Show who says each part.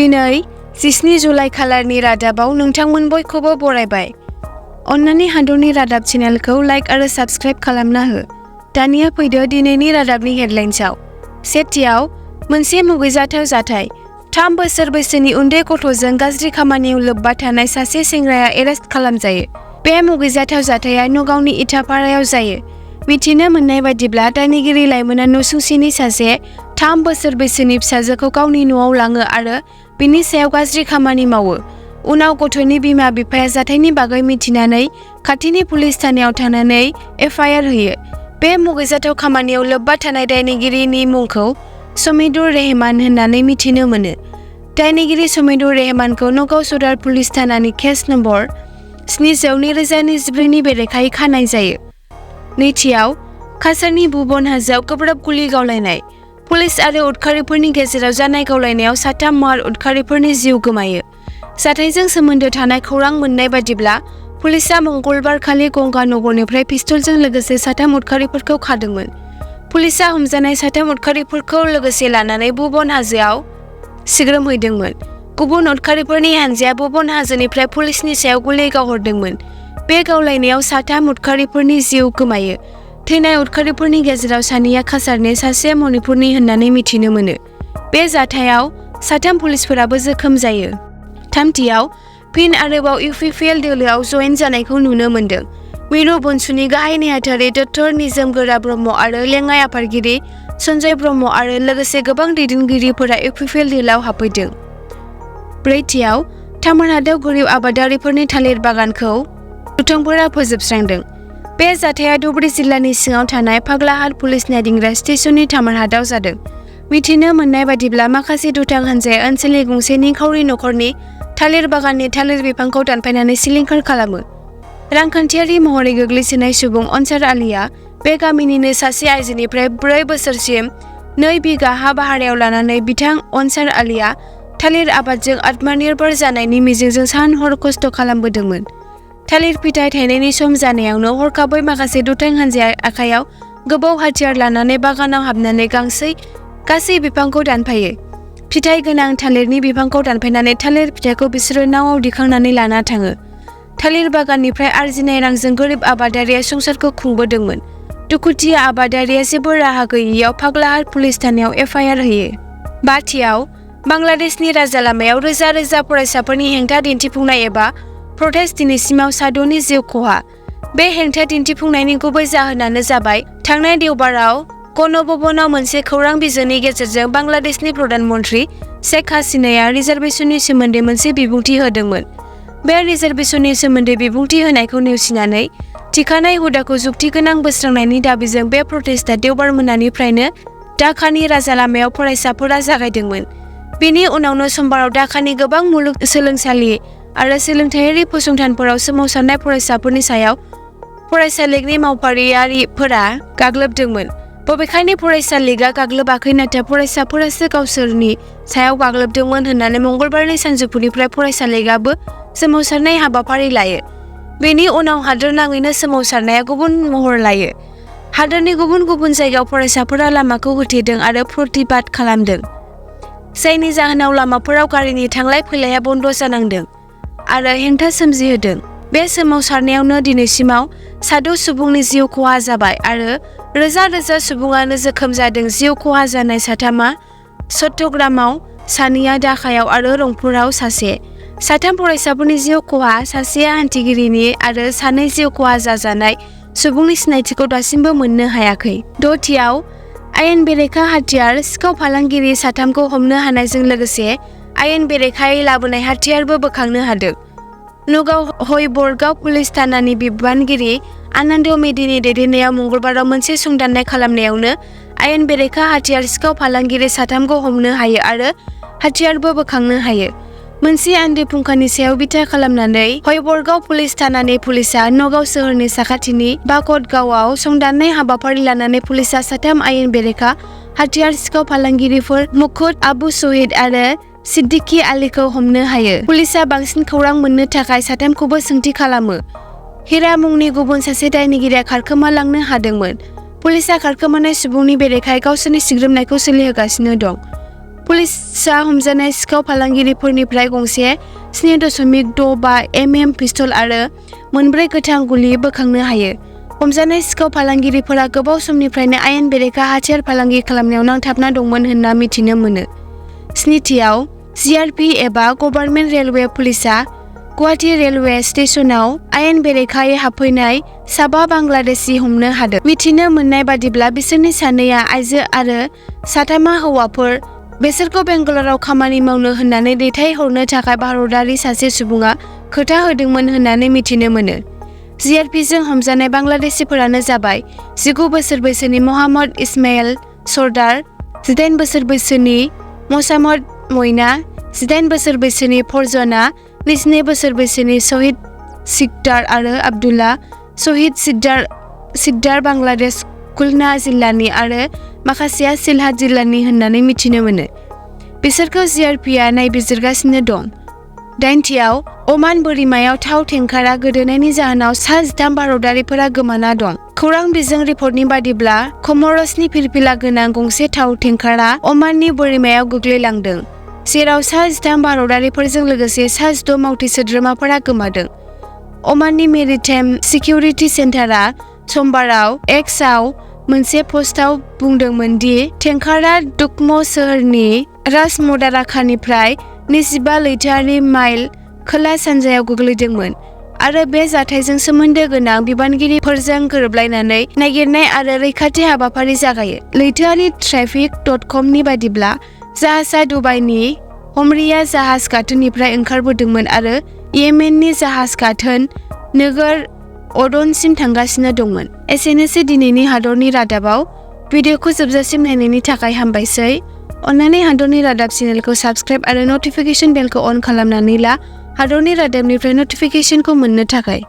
Speaker 1: दिनै 17 जुलाइ खालारनि रादाबाव नोंथांमोन बयखौबो बरायबाय। अन्नानै हादरनि रादाब चेनेलखौ लाइक आरो साबस्क्राइब खालामना हो। दानिया फैदो दिनैनि रादाबनि हेडलाइन्सआव। सेथियाव मोनसे मुगैजाथाव जाथाय। 3 बोसोर बैसोनि उन्दै गथ'जों गाज्रि खामानियाव लोब्बा थानाय सासे सेंग्राया एरेस्ट खालामजायो। बे मुगैजाथाव जाथाया नगावनि इटापारायाव जायो। मिथिनो मोननाय बादिब्ला दायनिगिरि लाइमोना नसुंसेनि सासे 3 बोसोर बैसोनि फिसाजोखौ गावनि न'आव लाङो आरो बिनि सायाव गाज्रि खामानि मावो। उनाव गथ'नि बिमा बिफाया जाथायनि बागै मिथिनानै खाथिनि पुलिस थानायाव थांनानै एफआइआर होयो। बे मुगैजाथाव खामानियाव लोब्बा थानाय दायनिगिरिनि मुंखौ समीदुर रहमान होननानै मिथिनो मोनो। दायनिगिरि समीदुर रहमानखौ नगाव सदर पुलिस थानानि केस नम्बर 7/2024 नि बेरेखायै खानाय जायो। नैथियाव काछारनि भुबन हाजोआव गोब्राब गुलि गावलायनाय। पुलिस आरो उदखारिफोरनि गेजेराव जानाय गावलायनायाव 3 मार उदखारिफोरनि जिउ गोमायो। जाथायजों सोमोन्दो थानाय खौरां मोननाय बादिब्ला पुलिसआ मंगलबार खालि गंगा नगरनिफ्राय पिस्तलजों लोगोसे 3 उदखारिफोरखौ खादोंमोन। पुलिसआ हमजानाय 3 उदखारिफोरखौ लोगोसे लानानै भुबन हाजोआव सिग्रोमहैदोंमोन। गुबुन उदखारिफोरनि हानजाया भुबन हाजोनिफ्राय पुलिसनि सायाव गुलि गावहरदोंमोन। बे गावलायनायाव 3 उदखारिफोरनि जिउ गोमायो। थैनाय उदखारिफोरनि गेजेराव सानैया काछारनि सासेया मणिपुरनि होननानै मिथिनो मोनो। बे जाथायाव 3 पुलिसफोराबो जोखोम जायो। थामथियाव फिन आरोबाव UPPL दोलोआव जयेन जानायखौ नुनो मोन्दों। मिरु बनसुनि गाहाय नेहाथारि डक्टर निजोम गोरा ब्रह्म आरो लेङाइ आफादगिरि सन्जय ब्रह्म आरो लोगोसे गोबां दैदेनगिरिफोरा UPPL दोलोआव हाबफैदों। ब्रैथियाव तामारहाटआव गोरिब आबादारिफोरनि थालिर बागानखौ दुथांफोरा फोजोबस्रांदों। बे जाथाया धुबुरी जिल्लानि सिङाव थानाय फाग्लाहाट पुलिस नायदिंग्रा स्टेशननि तामारहाटआव जादों। मिथिनो मोननाय बादिब्ला माखासे दुथां हानजाया ओनसोलनि गंसे निखावरि नखरनि थालिर बागाननि थालिर बिफांखौ दानफायनानै सिलिंखार खालामो। रांखान्थियारि महरै गोग्लैसोनाय सुबुं अन्सार आलीआ बे गामिनिनो सासे आइजोनिफ्राय 4 बोसोरसिम 2 बिगा हा भारायाव लानानै बिथां अन्सार आलीआ थालिर आबादजों आत्मनिर्भर जानायनि मिजिंजों सान हर खस्थ' खालामबोदोंमोन। थालिर फिथाइ थायनायनि सम जानायावनो हरखाबै माखासे दुथां हानजाया आखायाव गोबौ हाथियार लानानै बागानाव हाबनानै गासै बिफांखौ दानफायो। फिथाइ गोनां थालिरनि बिफांखौ दानफायनानै थालिर फिथाइखौ बिसोरो नावआव दिखांनानै लाना थाङो। थालिर बागाननिफ्राय आरजिनाय रांजों गोरिब आबादारिया संसारखौ खुंबोदोंमोन। दुखुथिया आबादारिया जेबो राहा गैयैयाव फाग्लाहाट पुलिस थानायाव एफआइआर होयो। बाथियाव बांलादेशनि राजा लामायाव रोजा रोजा फरायसाफोरनि हेंथा दिन्थिफुंनाय एबा प्रटेस्ट दिनैसिमाव 6 जिउ खहा। बे हेंथा दिन्थिफुंनायनि गुबै जाहोनानो जाबाय थांनाय देवबाराव गणभवनाव मोनसे खौरां बिजोंनि गेजेरजों बांलादेशनि प्रधान मन्त्रि शेख हासिनाया रिजार्भेशननि सोमोन्दै मोनसे बिबुंथि होदोंमोन। बे रिजार्भेशननि सोमोन्दै बिबुंथि होनायखौ नेवसिनानै थिखानाय हुदाखौ जुक्तिगोनां बोस्रांनायनि दाबिजों बे प्रटेस्टआ देवबार मोनानिफ्रायनो ढाकानि राजा लामायाव फरायसाफोरा जागायदोंमोन। बेनि उनावनो समबाराव ढाकानि गोबां मुलुग सोलोंसालि आरो सोलोंथायारि फसंथानफोराव सोमावसारनाय फरायसाफोरनि सायाव फरायसालिगनि मावफारियारिफोरा गाग्लोबदोंमोन। बबेखानि फरायसालिगआ गाग्लोबाखै, नाथाय फरायसाफोरासो गावसोरनि सायाव गाग्लोबदोंमोन होननानै मंगलबारनि सानजौफुनिफ्राय फरायसालिगआबो सोमावसारनाय हाबाफारि लायो। बेनि उनाव हादोरनाङैनो सोमावसारनाया गुबुन महर लायो। हादोरनि गुबुन गुबुन जायगायाव फरायसाफोरा लामाखौ होथेदों आरो प्रतिबाद खालामदों, जायनि जाहोनाव लामाफोराव गारिनि थांलाय फैलाया बन्द जानांदों आरो हेंथा सोमजिहोदों। बे सोमावसारनायावनो दिनैसिमाव 6 सुबुंनि जिउ खहा जाबाय आरो रोजा रोजा सुबुङानो जोखोम जादों। जिउ खहा जानाय 3आ चट्टग्रामाव, 2आ ढाकायाव आरो रंपुराव सासे। 3 फरायसाफोरनि जिउ खहा, सासेया हान्थिगिरिनि आरो 2 जिउ खहा जाजानाय सुबुंनि सिनायथिखौ दासिमबो मोननो हायाखै। 6थियाव आयेन बेरेखा हाथियार सिखाव फालांगिरि 3खौ हमनो हानायजों लोगोसे आयेन बेरेखायै लाबोनाय हाथियारबो बोखांनो हादों। नगाव हयबरगाव पुलिस थानानि बिबानगिरि आनन्द मेधिनि दैदेननायाव मंगलबाराव मोनसे संदाननाय खालामनायावनो आयेन बेरेखा हाथियार सिखाव फालांगिरि 3खौ हमनो हायो आरो हाथियारबो बोखांनो हायो। मोनसे आन्दो फुंखानि सायाव बिथा खालामनानै हयबरगाव पुलिस थानानि पुलिसआ नगाव सोहोरनि साखाथिनि बाकटगावआव संदाननाय हाबाफारि लानानै पुलिसआ 3 आयेन बेरेखा हाथियार सिखाव फालांगिरिफोर मुकुट, आबु शहीद आरो सिद्दिकी आलीखौ हमनो हायो। पुलिसआ बांसिन खौरां मोननो थाखाय 3खौबो सोंथि खालामो। हिरा मुंनि गुबुन सासे दायनिगिरिया खारखोमालांनो हादोंमोन। पुलिसआ खारखोमानाय सुबुंनि बेरेखायै गावसोरनि सिग्रोमनायखौ सोलिहोगासिनो दं। पुलिसआ हमजानाय सिखाव फालांगिरिफोरनिफ्राय गंसे 7.65 mm पिस्तल आरो 4 गोथां गुलि बोखांनो हायो। हमजानाय सिखाव फालांगिरिफोरा गोबाव समनिफ्रायनो आयेन बेरेखा हाथियार फालांगि खालामनायाव नांथाबना दंमोन होनना मिथिनो मोनो। 7थियाव जिआरपि एबा गभर्नमेन्ट रेलवे पुलिसआ गुवाहाटी रेलवे स्टेशनाव आयेन बेरेखायै हाबफैनाय साबा बांलादेशी हमनो हादों। मिथिनो मोननाय बादिब्ला बिसोरनि 2 आइजो आरो 3 हौवाफोर। बिसोरखौ बेंगालराव खामानि मावनो होननानै दैथायहरनो थाखाय भारतारि सासे सुबुङा खोथा होदोंमोन होननानै मिथिनो मोनो। जिआरपिजों हमजानाय बांलादेशीफोरानो जाबाय 19 बोसोर बैसोनि मोहम्मद इस्माइल सरदार, 18 बोसोर बैसोनि मोसामद मइना, 18 बोसोर बैसोनि फरजना, 22 बोसोर बैसोनि शहीद सिकदार आरो आब्दुल्ला शहीद सिकदार बांलादेश खुलना जिल्लानि आरो माखासेया सिलहाट जिल्लानि होननानै मिथिनो मोनो। बिसोरखौ जिआरपिआ नायबिजिरगासिनो दं। 8थियाव अमान बोरिमायाव थाव टेंकारा गोदोनायनि जाहोनाव 13 भारतारिफोरा गोमाना दं। खौरां बिजों रिपर्टनि बादिब्ला कमरसनि फिरफिला गोनां गंसे थाव टेंकारा अमाननि बोरिमायाव गोग्लैलांदों, जेराव 13 भारतारिफोरजों लोगोसे 6 मावथि सोद्रोमाफोरा गोमादों। अमाननि मेरिटाइम सिकिउरिटि सेन्टारा समबाराव एक्सआव मोनसे पस्टआव बुंदोंमोन दि टेंकारा दुकम सोहोरनि राजमदाराखानिफ्राय 25 लैथोआरि माइल खोला-सानजायाव गोग्लैदोंमोन आरो बे जाथायजों सोमोन्दो गोनां बिबानगिरिफोरजों गोरोबलायनानै नागिरनाय आरो रैखाथि हाबाफारि जागायो। लैथोआरि ट्राफिक.com नि बादिब्ला जाहाजआ दुबाइनि हमरिया जाहाज गाथोननिफ्राय ओंखारबोदोंमोन आरो येमेननि जाहाज गाथोन नोगोर अदनसिम थांगासिनो दंमोन। एसेनोसै दिनैनि हादरनि रादाबाव। भिडिअखौ जोबजासिम नायनायनि थाखाय हामबायसै। अन्नानै हादरनि रादाब चेनेलखौ साबस्क्राइब आरो नटिफिकेशन बेलखौ अन खालामनानै ला हादरनि रादाबनिफ्राय नटिफिकेशनखौ मोननो थाखाय।